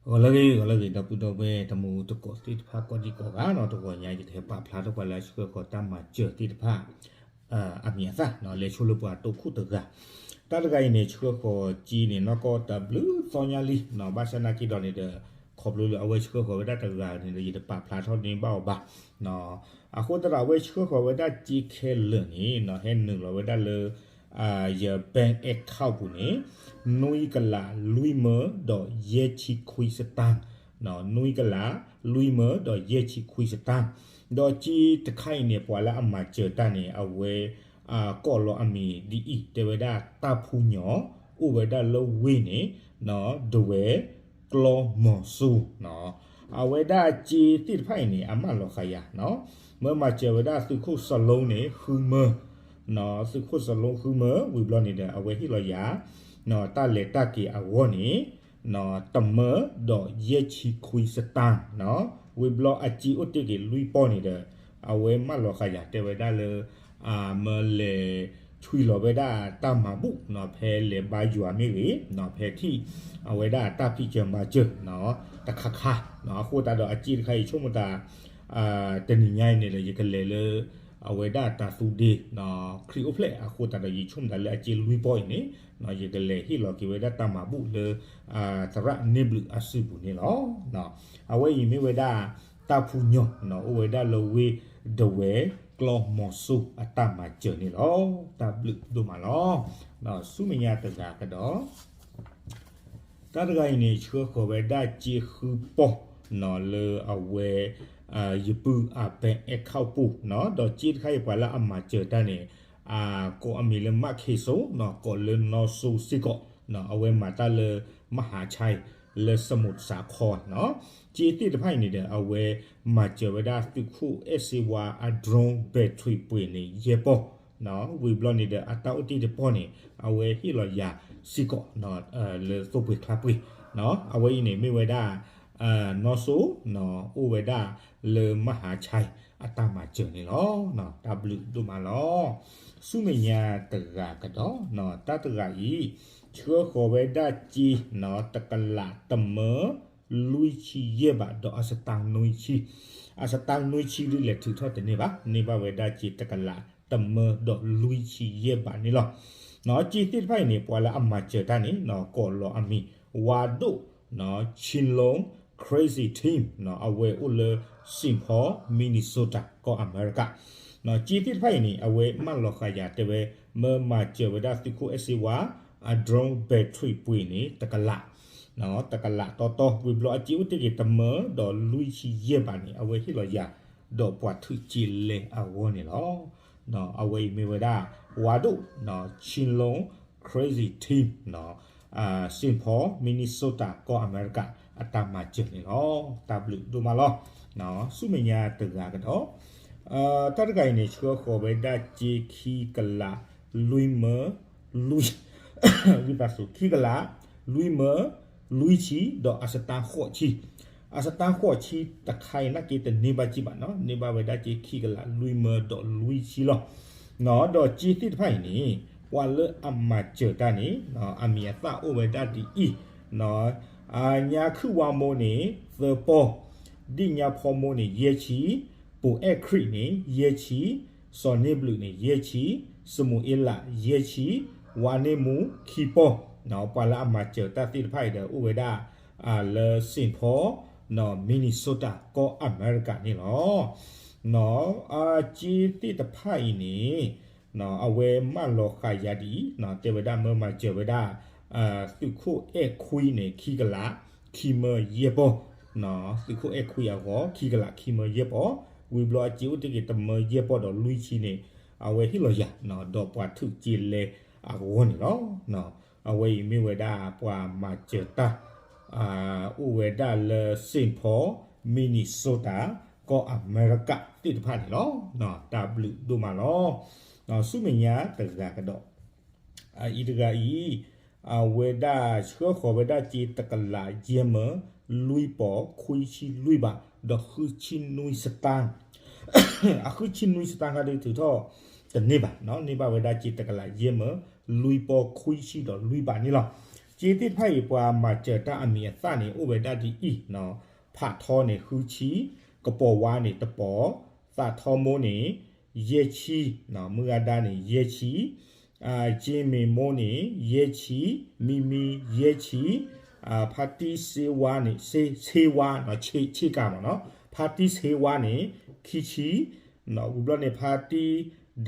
ဂီၤလၢအဂ့ၤ ဂီၤလၢအဂ့ၤ ဒီပုၢ်ဒီဝဲၢ်တံၤသကိးသ့ၣ်တဖၣ် ကိးဒံကိးဂၤနီၤ, တဂီၤညါယကဟဲပာ်ဖျါထီၣ်ပှၤလၢအဆှၢဃီၤတၢ်မၤစၢၤသ့ၣ်တဖၣ် အမံၤအသၣ်နီၤ, လဲၤဆိလၢပှၤတိခိၣ်တဂၤ, တၢ်တဂၤအံၤန့ၣ် ဆှၢဃီၤစ့န့ၣ် နီၢ်ကီၢ်တဘျုးသီညါလံနီၤ, ဘၣ်ဆၣ်နာ်က့ဒီးန့ၣ်ဒီး ခီဖျိလၢအဝဲဆှၢဃီၤဝဲဒၣ်တဂၤန့ၣ်ဒီး ယတပာ်ဖျါထီၣ်န့ၢ်ဘၣ်အီၤဘၣ် အဃိသတးဒီး အဝဲဆှၢဃီၤဝဲဒၣ်စ့ခဲလၢာ်န့ၣ်နီၤ, ဟဲနုာ်လီၤဝဲဒၣ်လၢ ယ bank account ပူၤန့ၣ် နွံကလးလွံၢ်မၢဒီးယဲၢ်ဆံခွံစတၢ်, နွံကလးလွံၢ်မၢဒီးယဲၢ်ဆံခွံစတၢ်, ဒီးစ့တခါအံၤန့ၣ် ပှၤလၢအမၤစၢၤတၢ်န့ၣ် အဝဲ ကိးလီၤအမံၤဒ်အံၤ တဲဝဲဒၣ်တၢ်ဖူညီ အိၣ်ဝဲဒၣ်လၢဝ့ၢ်န့ၣ် ဒဝဲၢ်ကျီမီၤစိ အဝဲဒၣ်စ့သ့ၣ်တဖၣ်အံၤန့ၣ် အမၢလီၤဃာ်ယၤနီၤ, မၢမၤစၢၤဝဲဒၣ်သုးခိၣ်စီၤလိန့ၣ် ဃုမၢ, သုးခိၣ်စီၤလိဃုမၢ ဝံၤဘျီန့ၣ်ဒီး အဝဲဟ့ၣ်လီၤယၤ တၢ်လဲၤတၢ်က့ၤအဂီၢ်န့ၣ် တမၢဒီးယဲၢ်ဆံခွံစတၢ်နီၤ, ဝံၤဘျီအစ့အိၣ်တ့ၢ်က့ၤလွံၢ်ပီၢ်န့ၣ်ဒီး အဝဲမၢလီၤဃာ်ယၤတဲဝဲဒၣ်လၢ မၢလဲၤဆွံလီၤဝဲဒၣ်တၢ်မၤဘူၣ်နီၤ, ဖဲလဲၤဘါယွၤမ့ၢ်ဂ့ၤနီၤ, ဖဲထံၣ်အဝဲဒၣ်တၢ်ဖံးစၢၤမၤစၢၤနီၤ, တခါခါနီၤ, အဃိသတးဒီးအစ့တခါအံၤဆိကမိၣ်သး တနံၤညါအံၤန့ၣ်ဒီး ယကလဲၤလၢ အဝဲဒၣ်တၢ်သူဒ့ ခရံာ်အိၣ်ဖျဲၣ်အဃိသတးဒီး ယဆိကမိၣ်သးလၢအစ့လွံၢ်ပီၢ်အံၤန့ၣ် ယကလဲၤဟ့ၣ်လီၤက့ၤဝဲဒၣ်တၢ်မၤဘူၣ်လၢ သရၣ်န့ၢ်ဘျုးအစုပူၤန့ၣ်လီၤ. အဝဲအံၤမ့ၢ်ဝဲဒၣ် တၢ်ဖူညီ အိၣ်ဝဲဒၣ်လၢဝ့ၢ်ဒဝဲၢ်ကျီမီၤစိအတၢ်မၤစၢၤန့ၣ်လီၤ. တၢ်ဘျုးဒိၣ်မးလီၤ. ဆူမဲာ်ညါတဂၤကဒီး တၢ်တဂၤအံၤန့ၣ် ဆှၢဃီၤဝဲဒၣ်စ့ဃုပီၢ်နီၤ လၢအဝဲ ယပုၢ်အ bank account ပူၤနီၤ, ဒီးစ့တခါအံၤပှၤလၢအမၤစၢၤတၢ်န့ၣ် ကိးအမံၤလၢ မၣ်ခ့စိနီၤ, ကိးလၢနီၢ်စိစ့ၢ်ကီးနီၤ, အဝဲမၤတၢ်လၢ မဟါဆဲ လၢစမူးစးခီနီၤ, စ့သ့ၣ်တဖၣ်အံၤန့ၣ်ဒီး အဝဲမၤစၢၤဝဲဒၣ်သုးခိၣ်အဲၣ်စ့ဝါအ drone battery ပှ့ၤန့ၣ် ယဲၢ်ပီၢ်နီၤ, ဝံၤဘျီန့ၣ်ဒီး အတၢ်အိၣ်တ့ၢ်တပီၢ်န့ၣ် အဝဲဟ့ၣ်လီၤယၤစ့ၢ်ကီးနီၤ, လၢသိပှ့ၤချါပှ့ၤနီၤ, အဝဲအံၤန့ၣ်မ့ၢ်ဝဲဒၣ် နီၢ်စိနီၤ, အိၣ်ဝဲဒၣ်လၢမဟါဆဲ အတၢ်မၤစၢၤန့ၣ်လီၤ. တၢ်ဘျုးဒိၣ်မးလီၤ. ဆူမဲာ်ညါတဂၤကဒီး တၢ်တဂၤအံၤ ဆှၢဃီၤဝဲဒၣ်စ့နီၤ တကလးတမၢလွံၢ်ဆံယဲၢ်ဘး ဒီးအစတၢ်နွံဆံ, အစတၢ်နွံဆံဒုးလဲၤထုးထီၣ်တန့ၢ်ဘၣ်, န့ၢ်ဘၣ်ဝဲဒၣ်စ့တကလးတမၢဒီးလွံၢ်ဆံယဲၢ်ဘးန့ၣ်လီၤ. စ့သ့ၣ်တဖၣ်အံၤန့ၣ် ပှၤလၢအမၤစၢၤတၢ်န့ၣ် ကိးလီၤအမံၤ ဝါဒိၣ် Chin Long Crazy Team အဝဲအိၣ်လၢ Saint Paul Minnesota ကီၢ်အမဲရကၤ, စ့သ့ၣ်တဖၣ်အံၤန့ၣ် အဝဲမၢလီၤဃာ်ယၤတဲဝဲ မၢမၤစၢၤဝဲဒၣ်သုးခိၣ်အဲၣ်စ့ဝါ အ drone battery ပှ့ၤန့ၣ် တကလး တကလးတီတီ ဝံၤဘျီအစ့အိၣ်တ့ၢ်က့ၤတမၢဒီးလွံၢ်ဆံယဲၢ်ဘးန့ၣ် အဝဲဟ့ၣ်လီၤယၤ ဒီးပှၤထုးစ့လဲအဂီၢ်န့ၣ်လီၤ. အဝဲအံၤမ့ၢ်ဝဲဒၣ် ဝါဒိၣ် Chin Long Crazy Team Saint Paul Minnesota ကီၢ်အမဲရကၤ အတၢ်မၤစၢၤန့ၣ်လီၤ. တၢ်ဘျုးဒိၣ်မးလီၤ. ဆူမဲာ်ညါတဂၤကဒီး တၢ်တဂၤအံၤန့ၣ် ဆှၢဃီၤဝဲဒၣ်စ့ခံကလး လွံၢ်မၢ လွံၢ် ဝံသးစူၤ ခံကလး လွံၢ်မၢ လွံၢ်ဆံ ဒီးအစတၢ်ဃိးဆံ, အစတၢ်ဃိးဆံတခါအံၤ နာ်က့တန့ၢ်ဘၣ်စ့ၢ်ဘၣ်နီၤ, န့ၢ်ဘၣ်ဝဲဒၣ်စ့ခံကလး လွံၢ်မၢ ဒီးလွံၢ်ဆံလီၤ. ဒီးစ့သ့ၣ်တဖၣ်အံၤန့ၣ် ပှၤလၢအမၤစၢၤတၢ်န့ၣ် အမံၤအသၣ်အိၣ်ဝဲဒၣ်ဒ်အံၤ, ညါခုၣ်ဝါမိၢ်န့ၣ် သၢပီၢ်, ဒ့ၣ်ညါဖီမိၢ်န့ၣ် ယဲၢ်ဆံ, ပိၤအဲၣ်ခရံာ်န့ၣ် ယဲၢ်ဆံ, စီၤန့ၢ်ဘျုးန့ၣ် ယဲၢ်ဆံ, စမူၤအ့လး ယဲၢ်ဆံ, ဝါန့ၢ်မူ ခံပီၢ်, ပှၤလၢအမၤစၢၤတၢ်သ့ၣ်တဖၣ်အံၤဒီး အိၣ်ဝဲဒၣ် လၢ Saint Paul Minnesota ကီၢ်အမဲရကၤန့ၣ်လီၤ. စ့သ့ၣ်တဖၣ်အံၤန့ၣ် အဝဲမၢလီၤဃာ်ယၤဒ်အံၤ, တဲဝဲဒၣ်မၢမၤစၢၤဝဲဒၣ် သုးခိၣ်အဲၣ်ခွံန့ၣ် ခံကလး ခံမၢယဲၢ်ပီၢ်, သုးခိၣ်အဲၣ်ခွံအဂီၢ် ခံကလး ခံမၢယဲၢ်ပီၢ်, ဝံၤဘျီအစ့အိၣ်တ့ၢ်က့ၤတမၢယဲၢ်ပီၢ်ဒီးလွံၢ်ဆံန့ၣ် အဝဲဟ့ၣ်လီၤယၤ ဒီးပှၤထုးစ့လဲအဂီၢ်န့ၣ်လီၤ. အဝဲအံၤမ့ၢ်ဝဲဒၣ်ပှၤမၤစၢၤတၢ် အိၣ်ဝဲဒၣ်လၢ Saint Paul Minnesota ကီၢ်အမဲရကၤသ့ၣ်တဖၣ်န့ၣ်လီၤ. တၢ်ဘျုးဒိၣ်မးလီၤ. ဆူမဲာ်ညါတဂၤကဒီး အအံၤတဂၤအံၤ အဝဲဒၣ်ဆှၢဃီၤဝဲဒၣ်စ့တကလးယဲၢ်မၢ လွံၢ်ပီၢ် ခွံဆံလွံၢ်ဘး ဒီးဃုဆံနွံစတၢ်, အဃုဆံနွံစတၢ်ခါဒုးထုးထီၣ်တန့ၢ်ဘၣ်, န့ၢ်ဘၣ်ဝဲဒၣ်စ့တကလးယဲၢ်မၢ လွံၢ်ပီၢ် ခွံဆံဒီးလွံၢ်ဘးန့ၣ်လီၤ. ကၠ့သ့ၣ်တဖၣ်အံၤ ပှၤမၤစၢၤတၢ်အမံၤအသၣ်န့ၣ် အိၣ်ဝဲဒၣ်ဒ်အံၤ, ဖးထီန့ၣ်ဃုဆံ, ကပီၤဝါန့ၣ်တပီၤ, သးထီမိၢ်န့ၣ် ယဲၢ်ဆံ, မုၢ်ဂၤဒါန့ၣ် ယဲၢ်ဆံ, ကၠ့မ့ၤမိၢ်န့ၣ် ယဲၢ်ဆံ, မံမံ ယဲၢ်ဆံ, ဖါတံၢ်ဆ့ဝါန့ၣ် ဆ့ဝါ, ဆ့ကၤမ့ၢ်နီၤ, ဖါတံၢ်ဆ့ဝါန့ၣ် ခံဆံ, ဝံၤဘျီန့ၣ် ဖါတံၢ်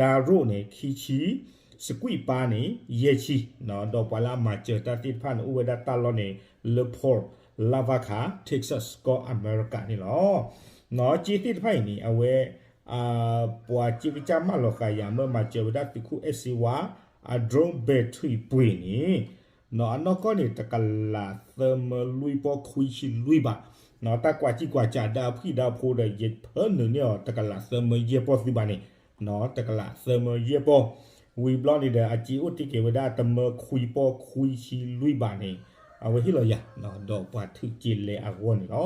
ဒါရိၣ်န့ၣ် ခံဆံ, စကွံၣ်ပၢ်န့ၣ် ယဲၢ်ဆံ, ဒီးပှၤလၢအမၤစၢၤတၢ်သ့ၣ်တဖၣ်န့ၣ် အိၣ်ဝဲဒၣ်တၢ်လီၢ်န့ၣ် လၢ Fort Lavaca, Texas ကီၢ်အမဲရကၤန့ၣ်လီၤ. ကၠ့သ့ၣ်တဖၣ်အံၤန့ၣ် အဝဲ ပှၤကၠ့ကစၢ်မၢလီၤဃာ်ယၤ မၢမၤစၢၤဝဲဒၣ်သုးခိၣ်အဲၣ်စ့ဝါ အ drone battery ပှ့ၤန့ၣ် အနီၢ်ကီၢ်န့ၣ် တကလးသၢမၢလွံၢ်ပီၢ်ခွံဆံလွံၢ်ဘး, တၢ်ကွၢ်ကံၢ်ကွၢ်စးဒီးအဖှံဒီးဖိဒီး ယဖၢနုာ်န့ၢ်အီၤ တကလးသၢမၢယဲၢ်ပီၢ်သုဘၣ်န့ၣ်, တကလးသၢမၢယဲၢ်ပီၢ်, ဝံၤဘျီန့ၣ်ဒီး အကၠ့အိၣ်တ့ၢ်က့ၤဝဲဒၣ်တမၢခွံပီၢ်ခွံဆံလွံၢ်ဘးန့ၣ် အဝဲဟ့ၣ်လီၤယၤ ဒီးပှၤထုးကၠ့လဲအဂီၢ်န့ၣ်လီၤ.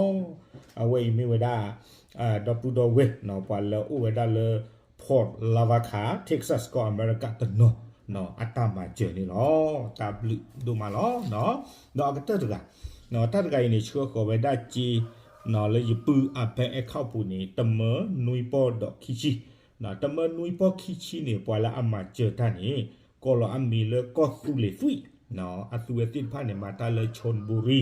အဝဲအံၤမ့ၢ်ဝဲဒၣ် ဒီပုၢ်ဒီဝဲၢ် ပှၤလၢအအိၣ်ဝဲဒၣ်လၢ Fort Lavaca, Texas ကီၢ်အမဲရကၤတနီၤ အတၢ်မၤစၢၤန့ၣ်လီၤ. တၢ်ဘျုးဒိၣ်မးလီၤ. ဒီးအကတၢၢ်တဂၤ, တၢ်တဂၤအံၤန့ၣ် ဆှၢဃီၤဝဲဒၣ်ကၠ့ လၢယပုၢ်အ bank account ပူၤန့ၣ် တမၢနွံပီၢ်ဒီးခံဆံ, တမၢနွံပီၢ်ခံဆံန့ၣ် ပှၤလၢအမၤစၢၤတၢ်န့ၣ် ကိးလီၤအမံၤလၢကီၢ်သူလ့ၤသွံၣ်, အသုဝဲသ့ၣ်တဖၣ်န့ၣ် မၤတၢ်လၢ Chonburi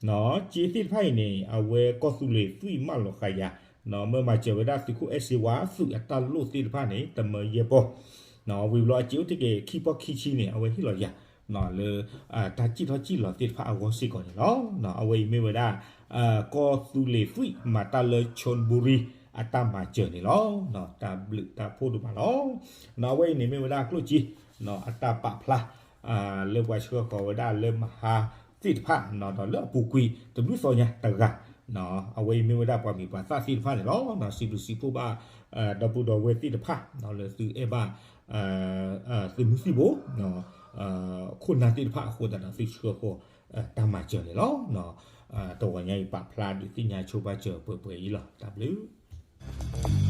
ကၠ့သ့ၣ်တဖၣ်အံၤန့ၣ် အဝဲကီၢ်သူလ့ၤသွံၣ်မၢလီၤဃာ်ယၤ, မၢမၤစၢၤဝဲဒၣ်သုးခိၣ်အဲၣ်စ့ဝါသုးအတၢ်လိၣ်သ့ၣ်တဖၣ်န့ၣ် တမၢယဲၢ်ပီၢ်, ဝံၤဘျီအကၠ့အိၣ်တ့ၢ်က့ၤခံပီၢ်ခံဆံန့ၣ် အဝဲဟ့ၣ်လီၤယၤ လၢ တၢ်စံၣ်ထီၣ်စံၣ်လီၤသ့ၣ်တဖၣ်အဂီၢ်စ့ၢ်ကီးန့ၣ်လီၤ. အဝဲအံၤမ့ၢ်ဝဲဒၣ် ကီၢ်သူလ့ၤသွံၣ်မၤတၢ်လၢ Chonburi အတၢ်မၤစၢၤန့ၣ်လီၤ. တၢ်ဘျုးတၢ်ဖှိၣ်ဒိၣ်မးလီၤ. အဝဲအံၤန့ၣ်မ့ၢ်ဝဲဒၣ်ကျိၣ်စ့ အတၢ်ပာ်ဖျါ လၢပှၤဆှၢဃီၤဝဲဒၣ်လၢမဟါသ့ၣ်တဖၣ် ဒီးလၢအပူၤကွံာ်တဘျုးသီညါတဂၤ, အဝဲအံၤမ့ၢ်ဝဲဒၣ်ပှၤမံၤပှၤသၣ်သ့ၣ်တဖၣ်န့ၣ်လီၤ. စံးဘျုးစံးဖှိၣ်ဘၣ် ဒီပုၢ်ဒီဝဲၢ်သ့ၣ်တဖၣ် လၢသုအဲၣ်ဘၣ် သုးမုၢ်သံၣ်ဘိ ခိၣ်နၢ်သ့ၣ်တဖၣ်အဃိသတးဒီး သုဆှၢဃီၤ တၢ်မၤစၢၤန့ၣ်လီၤ. တဂီၤညါအံၤ ပာ်ဖျါဒုးသ့ၣ်ညါဆိပာ်စၢၤပှဲၤပှဲၤအံၤလီၤ. တၢ်ဘျုး